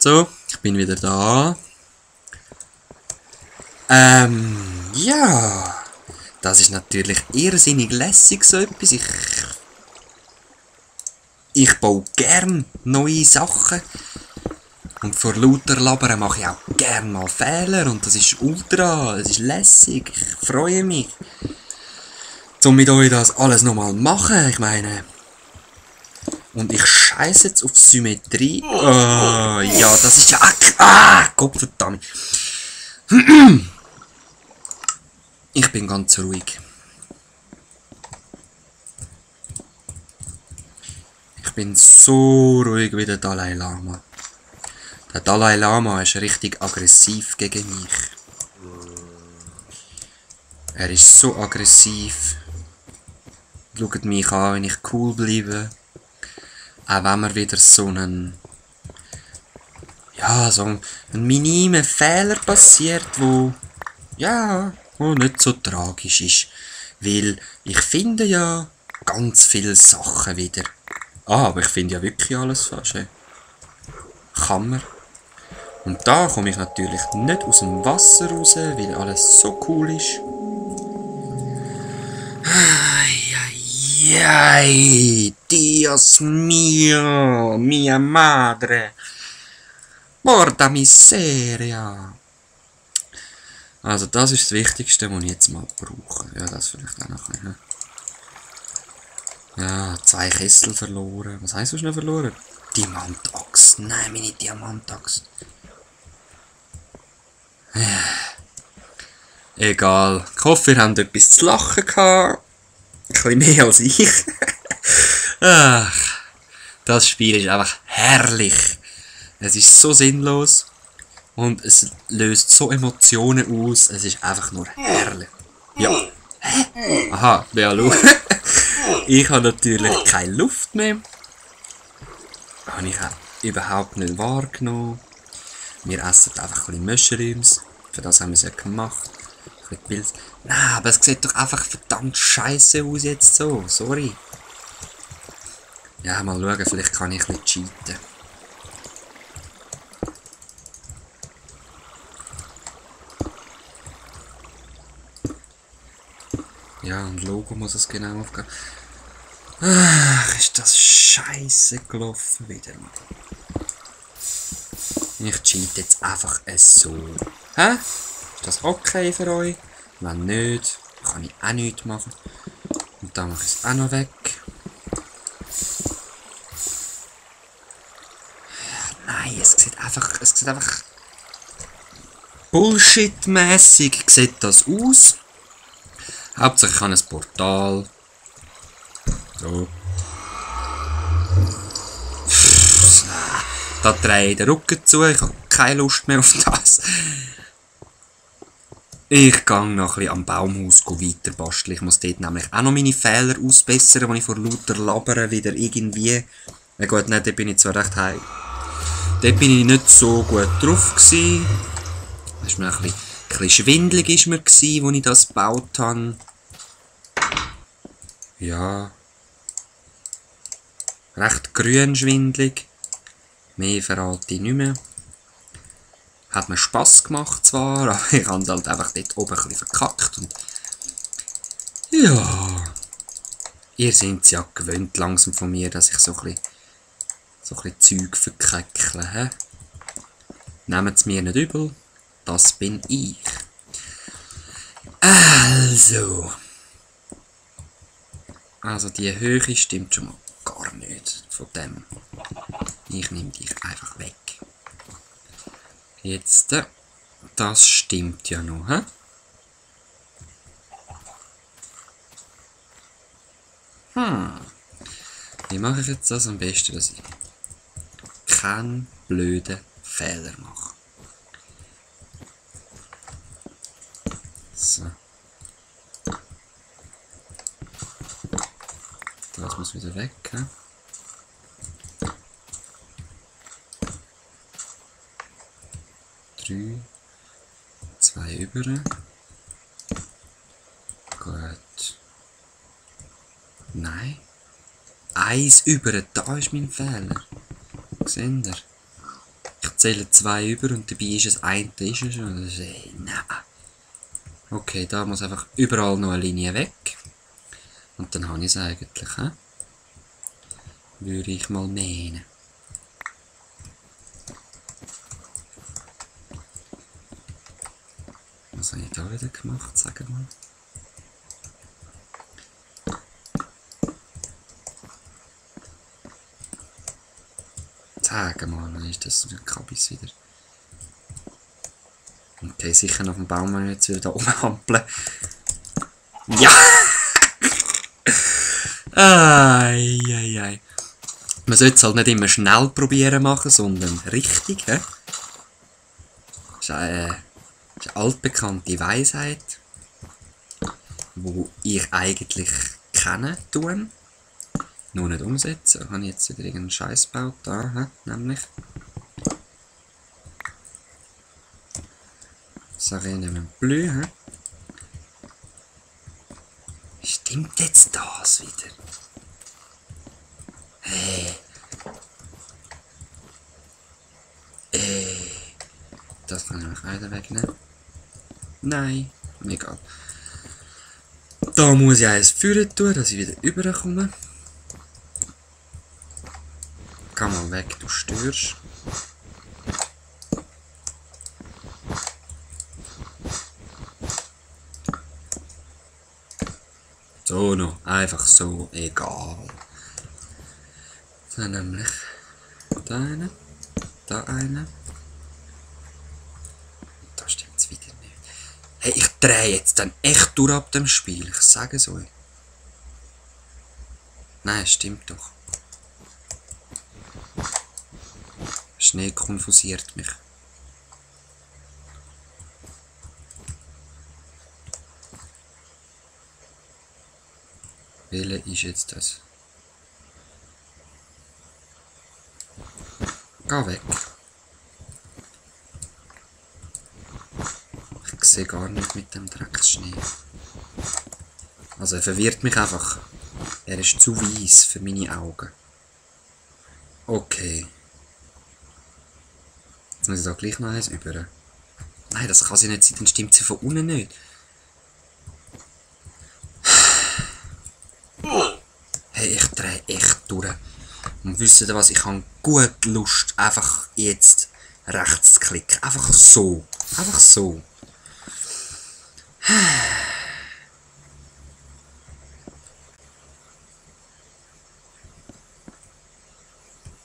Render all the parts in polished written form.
So, ich bin wieder da. Ja. Das ist natürlich irrsinnig lässig, so etwas. Ich baue gern neue Sachen. Und vor lauter Labern mache ich auch gern mal Fehler. Und das ist ultra, das ist lässig. Ich freue mich. Um mit euch das alles nochmal machen. Ich meine... Und ich scheiße jetzt auf Symmetrie. Ja, das ist ja... Gottverdammt. Ich bin ganz ruhig. Ich bin so ruhig wie der Dalai Lama. Der Dalai Lama ist richtig aggressiv gegen mich. Er ist so aggressiv. Schaut mich an, wenn ich cool bleibe. Auch wenn mir wieder so ein minimer Fehler passiert, wo nicht so tragisch ist. Weil ich finde ja ganz viele Sachen wieder. Aber ich finde ja wirklich alles falsch. Kann man. Und da komme ich natürlich nicht aus dem Wasser raus, weil alles so cool ist. Ay, Dios mío, mia madre. Porta miseria. Also das ist das Wichtigste, was ich jetzt mal brauche. Ja, das vielleicht auch noch ein bisschen. Ja, 2 Kessel verloren. Was heisst du noch verloren? Diamantaxt. Nein, meine Diamantaxt. Egal. Ich hoffe, ihr habt etwas zu lachen gehabt. Ein bisschen mehr als ich. Ach, das Spiel ist einfach herrlich. Es ist so sinnlos. Und es löst so Emotionen aus. Es ist einfach nur herrlich. Ja. Hä? Aha, ja, schau. Ich habe natürlich keine Luft mehr. Habe ich auch überhaupt nicht wahrgenommen. Wir essen einfach ein bisschen Mushrooms. Für das haben wir es ja gemacht. Ein bisschen Pilz. Nein, aber es sieht doch einfach verdammt scheiße aus jetzt so. Sorry. Ja, mal schauen, vielleicht kann ich ein bisschen cheaten. Ja, und Logo muss es genau aufgehen. Ach, ist das scheiße gelaufen wieder. Ich cheat jetzt einfach so. Hä? Ist das okay für euch? Wenn nicht, kann ich auch nichts machen. Und dann mache ich es auch noch weg. Nein, es sieht einfach Bullshit-mässig sieht das aus. Hauptsache ich habe ein Portal. So. Da drehe ich den Rücken zu. Ich habe keine Lust mehr auf das. Ich gehe noch ein bisschen am Baumhaus weiter basteln. Ich muss dort nämlich auch noch meine Fehler ausbessern, die ich vor lauter Labern wieder irgendwie... Na gut, nein, dort bin ich zwar recht heim. Dort bin ich nicht so gut drauf gewesen. Das ist mir ein bisschen schwindelig ist mir gewesen, als ich das gebaut habe. Ja. Recht grün schwindelig. Mehr verrate ich nicht mehr. Hat mir Spass gemacht zwar, aber ich habe halt einfach dort oben ein bisschen verkackt. Und ja. Ihr seid es ja gewöhnt langsam von mir, dass ich so ein bisschen Zeug verkeckle. He? Nehmt es mir nicht übel. Das bin ich. Also die Höhe stimmt schon mal gar nicht von dem. Ich nehme dich einfach weg. Jetzt, das stimmt ja noch, hä? Wie mache ich jetzt das am besten, dass ich keinen blöden Fehler mache? So. Das muss wieder weg, hä? 3, 2 über. Gut. Nein. 1 über, da ist mein Fehler. Seht ihr? Ich zähle 2 über und dabei ist es eine, ist es schon. Nein. Okay, da muss einfach überall noch eine Linie weg. Und dann habe ich es eigentlich, he? Würde ich mal meinen. Was habe ich da wieder gemacht, sag mal. Sag mal, wann ist das Kabis wieder? Okay, sicher noch auf dem Baum, wenn ich jetzt wieder da oben hampeln. Ja! Ai. Man sollte es halt nicht immer schnell probieren machen, sondern richtig, he? Das ist eine altbekannte Weisheit, die ich eigentlich kennen tue. Nur nicht umsetzen. Habe ich jetzt wieder irgendeinen Scheiß gebaut da, he? Nämlich. Sage ich nicht bleu, he? Stimmt jetzt das wieder? Hey. Das kann ich auch wieder wegnehmen. Nein, egal. Da muss ich eins führen tun, dass ich wieder rüberkomme. Komm mal weg, du störst. So noch, einfach so, egal. Dann nämlich da eine, da eine. Da stimmt es wieder nicht. Hey, ich drehe jetzt dann echt durch ab dem Spiel, ich sage es euch. Nein, es stimmt doch. Schnee konfusiert mich. Welche ist jetzt das? Geh weg. Ich sehe gar nicht mit dem Drecksschnee. Also er verwirrt mich einfach. Er ist zu weiss für meine Augen. Okay. Jetzt muss ich da gleich noch eins über. Nein, das kann sie nicht sein, dann stimmt sie von unten nicht. Hey, ich drehe echt durch. Und wisst ihr was, ich habe gut Lust, einfach jetzt rechts zu klicken. Einfach so. Einfach so.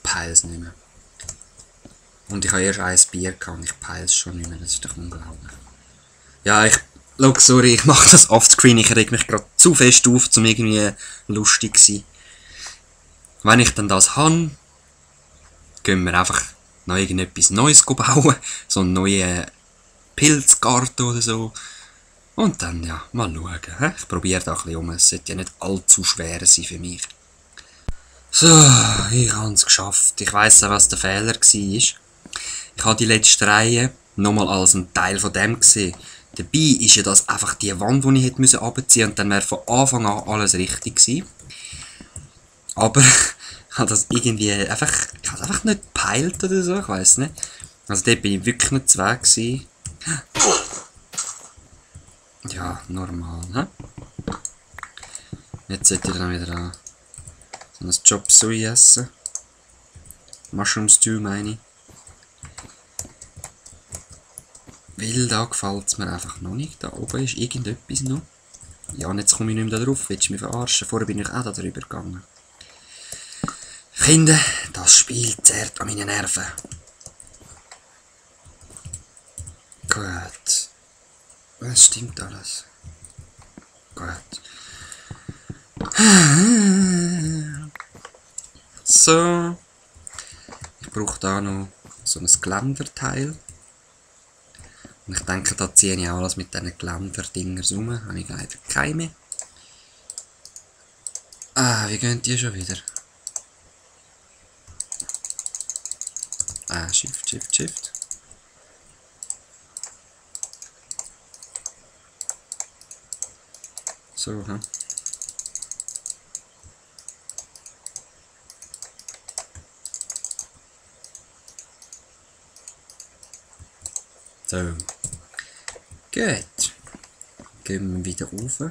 Peil's nicht mehr. Und ich habe erst ein Bier gehabt und ich peil's schon nicht mehr. Das ist doch unglaublich. Ja, sorry, ich mache das offscreen. Ich reg mich gerade zu fest auf, um irgendwie lustig zu sein. Wenn ich dann das habe, gehen wir einfach noch irgendetwas Neues bauen. So einen neuen Pilzgarten oder so. Und dann, ja, mal schauen. He? Ich probiere da ein bisschen um. Es sollte ja nicht allzu schwer sein für mich. So, ich habe es geschafft. Ich weiss auch, was der Fehler war. Ich habe die letzte Reihe nochmal als ein Teil von dem gesehen. Dabei ist ja das einfach die Wand, die ich hätte runterziehen müssen. Und dann wäre von Anfang an alles richtig gewesen. Aber ich habe das irgendwie einfach, ich habe es einfach nicht gepeilt oder so, ich weiss nicht. Also dort bin ich wirklich nicht zu Weg gewesen. Ja, normal, ne? Jetzt sollte ich dann wieder an so ein Chop Suey essen. Mushroom Stew meine ich. Weil da gefällt es mir einfach noch nicht. Da oben ist irgendetwas noch. Ja, und jetzt komme ich nicht mehr da drauf. Willst du mich verarschen? Vorher bin ich auch da drüber gegangen. Kinder, das Spiel zerrt an meinen Nerven. Gut. Es stimmt alles. Gut. So. Ich brauche da noch so ein Geländerteil. Und ich denke, da ziehe ich alles mit diesen Geländer-Dingers rum. Habe ich leider keine. Ah, wie gehen die schon wieder? Ah, Shift. So, hm. So. Gut. Gehen wir wieder rauf.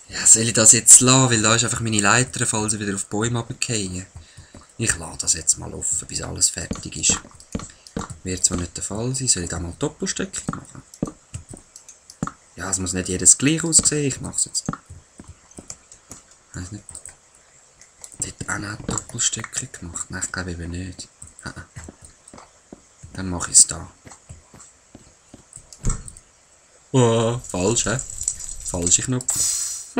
Ja, soll ich das jetzt lassen? Weil da ist einfach meine Leiter, falls sie wieder auf die Bäume runterfallen. Ich lasse das jetzt mal offen, bis alles fertig ist. Wird zwar nicht der Fall sein, soll ich da mal Doppelstöckchen machen? Ja, es muss nicht jedes gleich aussehen, ich mache es jetzt. Weiß nicht. Dort auch noch Doppelstöckchen gemacht? Nein, ich glaube eben nicht. Dann mache ich es da. Oh, falsch, hä? Falsche Knopf.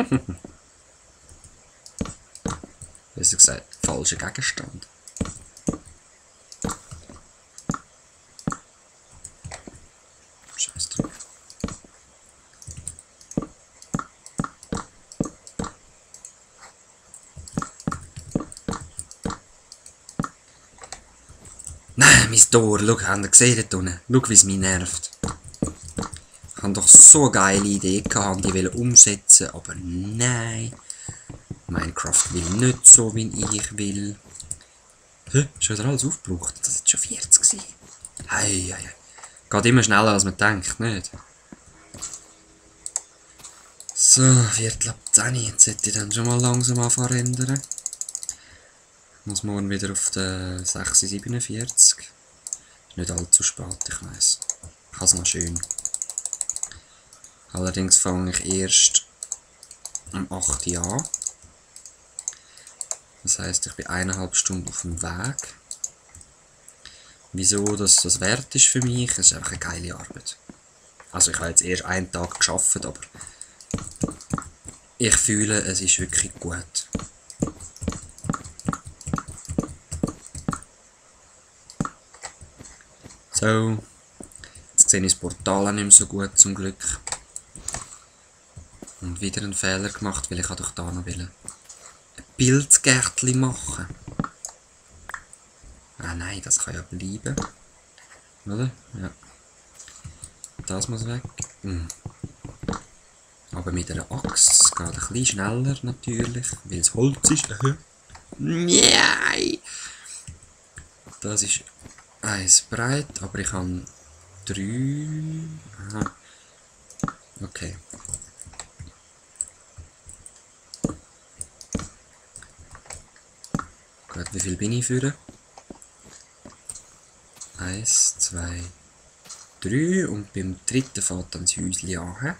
Besser gesagt, falscher Gegenstand. Scheiß drauf. Nein, mein Tor, schau, habt ihr gesehen dort unten? Schau, wie es mich nervt. Ich hatte doch so eine geile Idee gehabt und die will umsetzen, aber nein. Minecraft will nicht so, wie ich will. Hä? Ist wieder alles aufgebraucht? Das war schon 40. Hei. Geht immer schneller, als man denkt, nicht? So, Viertel ab 10. Jetzt sollte ich dann schon mal langsam anfangen ändern. Ich muss morgen wieder auf den 6,47. Ist nicht allzu spät, ich weiss. Ich habe es noch schön. Allerdings fange ich erst um 8 Uhr an. Das heisst, ich bin 1,5 Stunden auf dem Weg. Wieso das wert ist für mich? Es ist einfach eine geile Arbeit. Also ich habe jetzt erst einen Tag gearbeitet, aber ich fühle, es ist wirklich gut. So, jetzt sehe ich das Portal auch nicht mehr so gut, zum Glück. Und wieder einen Fehler gemacht, weil ich doch da noch ein Pilzgärtchen machen. Ah nein, das kann ja bleiben. Oder? Ja. Das muss weg. Aber mit einer Axt, es geht ein bisschen schneller natürlich, weil es Holz ist. Nein! Das ist 1 breit, aber ich habe 3. Aha. Okay. Gut, wie viel bin ich für? 1, 2, 3 und beim dritten fährt dann das Häuschen an.